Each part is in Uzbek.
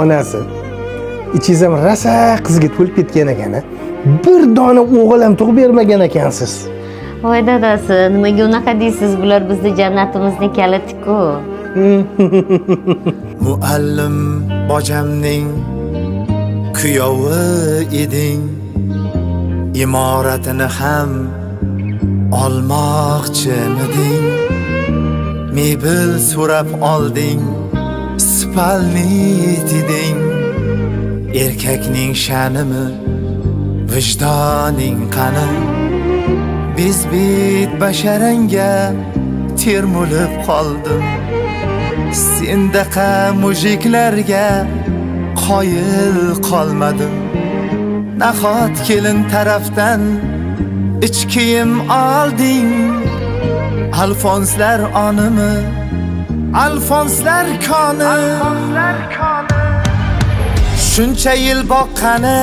Onasi, ichingiz ham rosa qizga to'lib ketgan ekan a. Bir dona o'g'il ham tug'ib bermagan ekansiz. Voy dadasi, nimaga unaqa deysiz? Bular bizni jannatimizning kaliti-ku. Muallim bojamning kuyovi eding, imoratini ham olmoqchimiding? Mebel so'rab olding, spalni deding. Erkakning sha'nimi, vijdoning qani? Bezbet basharangga termulib qoldim. Sendaqa mujiklarga qoyil qolmadim. Nahot kelin tarafdan ich kiyim olding? Alfonslar onimi, Alfonslar koni. Shuncha yil boqqani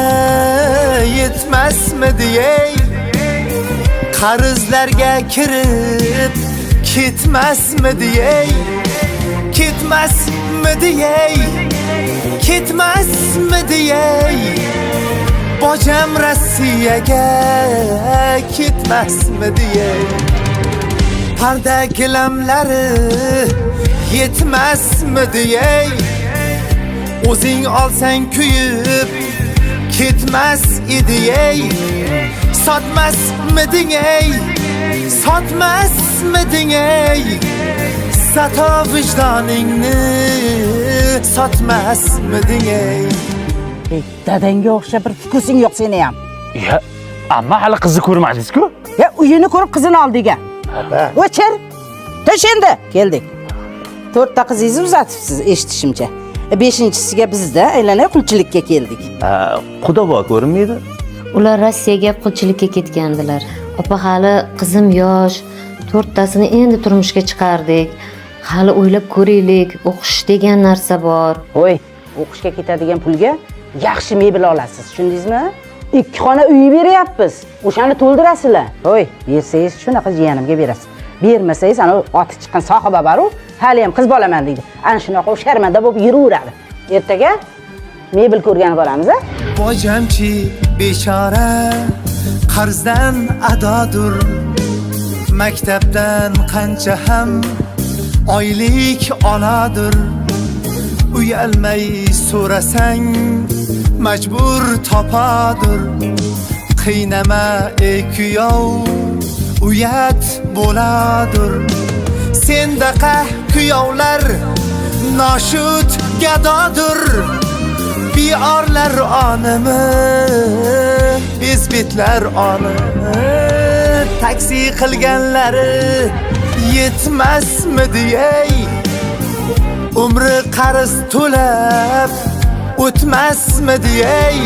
yetmasmidi ey? Qarzlarga kirib ketmasmidi ey? Ketmasmidi ey? Ketmasmidi ey? Bojam Rossiyaga ketmasmidi ey? Parda gilamlari yetmasmidi ey? O'zing olsang kuyib ketmas edi ey. Sotmasmiding ey? Sotmasmiding ey? Sato vijdoningni sotmasmiding ey? Ey, dadangga o'xshab bir вкус ing yo'q seni ham. Ya, amma hali qizni ko'rmadingiz-ku. Ya uyini ko'rib qizini oldik a. Opa. O'chir. Tush endi. Keldik. To'rtta qizingizni uzatibsiz eshitishimcha. Beshinchisiga bizda aylanay qulchilikka keldik. Quda bor ko'rinmaydi. Ular Rossiyaga qulchilikka ketgandilar. Opa, hali qizim yosh, to'rttasini endi turmushga chiqardik. Hali o'ylab ko'raylik, o'qish degan narsa bor. Voy, o'qishga ketadigan pulga yaxshi mebel olasiz, tushundingizmi? 2 xona uy beryapmiz. O'shani to'ldirasizlar. Voy, bersangiz shunaqa jiyanimga berasiz. Bermasangiz ana oti chiqqan sohiba boru, hali ham qiz bolaman deydi. Ana shunaqa u sharmanda bo'lib yuraveradi. Ertaga mebel ko'rgani boramiz, a? Bojamchi bechora qarzdan adodur. Maktabdan qancha ham oylik oladir. Uyalmay so'rasang majbur topadir. Qiynama ey kuyov, uyat bo'ladir. Sendaqa kuyovlar noshud gadodir. Biorlar onimi, bezbetlar onimi, taksi qilganlari yetmasmidi ey? Umri qarz to'lab o'tmasmidi ey?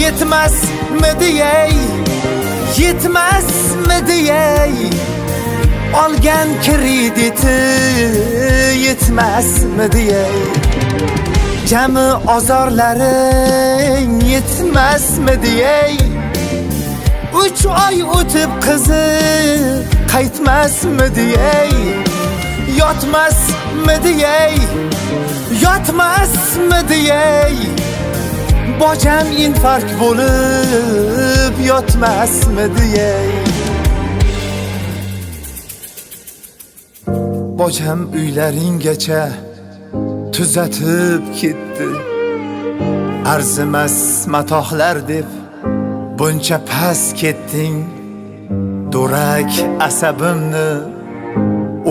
Yetmasmidi ey? Yetmasmidi ey? Olgan krediti yetmasmidi ey? Jami ozorlaring yetmasmidi ey? 3 oy o'tib qizi qaytmasmidi ey? Yotmasmidi ey? Yotmasmidi ey? Bojam infarkt bo'lib yotmasmidi ey? Bojam uylaringgacha tuzatib ketdi. Arzimas matohlar deb buncha past ketding. Durak asabimni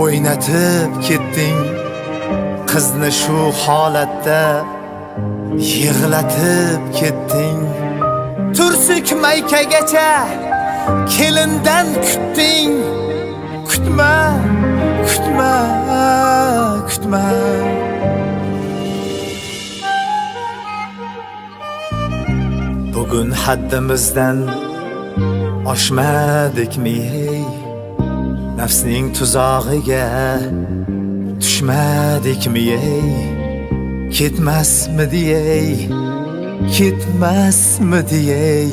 o'ynatib ketding. Qizni shu holatda yig'latib ketding. Tursik maykagacha kelindan kutding. Kutma, kutma, kutma. Bugun haddimizdan oshmadikmi ey? Nafsning tuzog'iga tushmadikmi ey? Ketmasmidi ey? Ketmasmidi ey?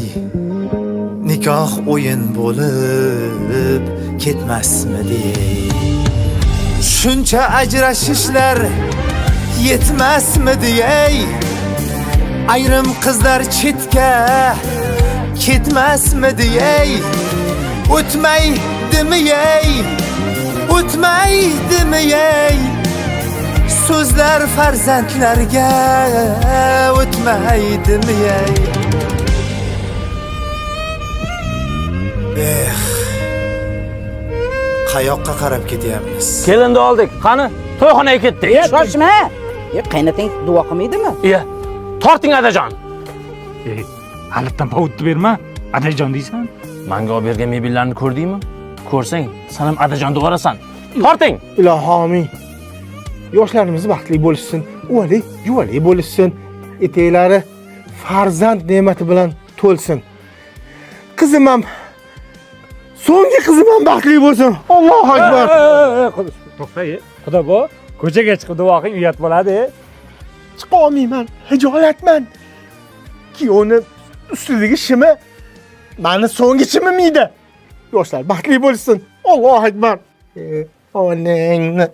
Nikoh o'yin bo'lib ketmasmidi ey? Shuncha ajrashishlar yetmasmidi ey? Ayrim qizlar chetga ketmasmidi ey, o'tmaydimi ey, o'tmaydimi ey, so'zlar farzandlarga o'tmaydimi ey. Eh, qayoqqa qarab ketyapmiz? Kelinni oldik. Qani, to'yxonaga ketdik. Shoshma. E, qaynotang duo qilmaydimi? Iya. Torting, adajon. Ey, halitdan povutni berma. Adajon deysan. Manga olib bergan mebellarni ko'rdingmi? Ko'rsang, san ham adajon deb. Torting. Ilohi omin. Yoshlarimiz baxtli bo'lishsin, uvali juvali bo'lishsin, etaklari farzand ne'mati bilan to'lsin. Qizim ham, so'nggi qizim ham baxtli bo'lsin. Allohu akbar. To'xta, e, xudo bu. Ko'chaga chiqib duo qiling, uyat bo'ladi. E. Chiqa olmayman, hijolatman. Kuyovni ustidagi shimi mani so'nggi shimim edi. Yoshlar baxtli bo'lsin. Allohu akbar. E, onangni.